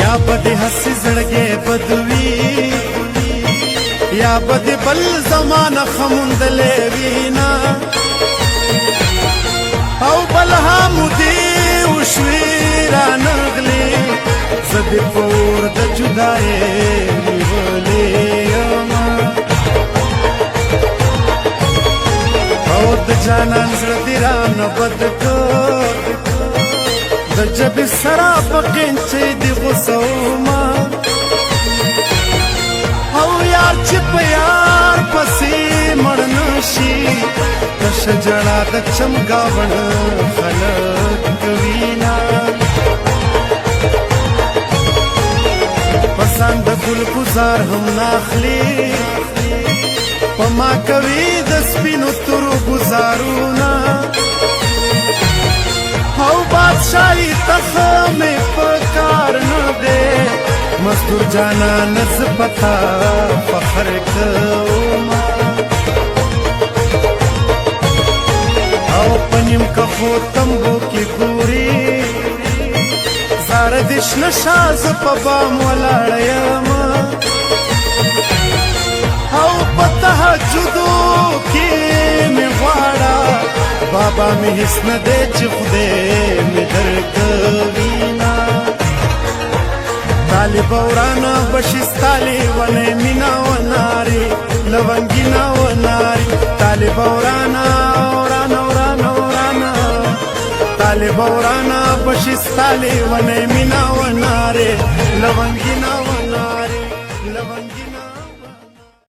یا به دې هسې زړګی بدوي، یا به دې بل زمانه خموندلی وینا، او بلها مودې وشوې رانغلې، زه دې په اور د جدایۍ نیولې یم. او د جانان زړه دې رانه بد کړ، د جبې سره په قینچې دې غوسومه. او یار چې په یار پسې مړ نشي، تشه جړه د چمګاوڼ خلک کوي نه. پسان د ګل گزار هم ناخلي، په ما کوي د سپینو تورو گزارونه. او بادشاہي تخمې په کار نه دی، مزدور جانان ز پتا فخر کوم. او پنیم کفو تمبو کې ګوري، زار دې شنه شاز په بام ولاړ یم. او په تهجدو کې مې غواړه، بابا مې هیڅ نه دی چې خدای مې درکوي نه. طالب ورانا بشستالي ونه مینا وناري لونګینا وناري. طالب ورانا ورانا ورانا ورانا، طالب ورانا بشستالي ونه مینا وناري لونګینا.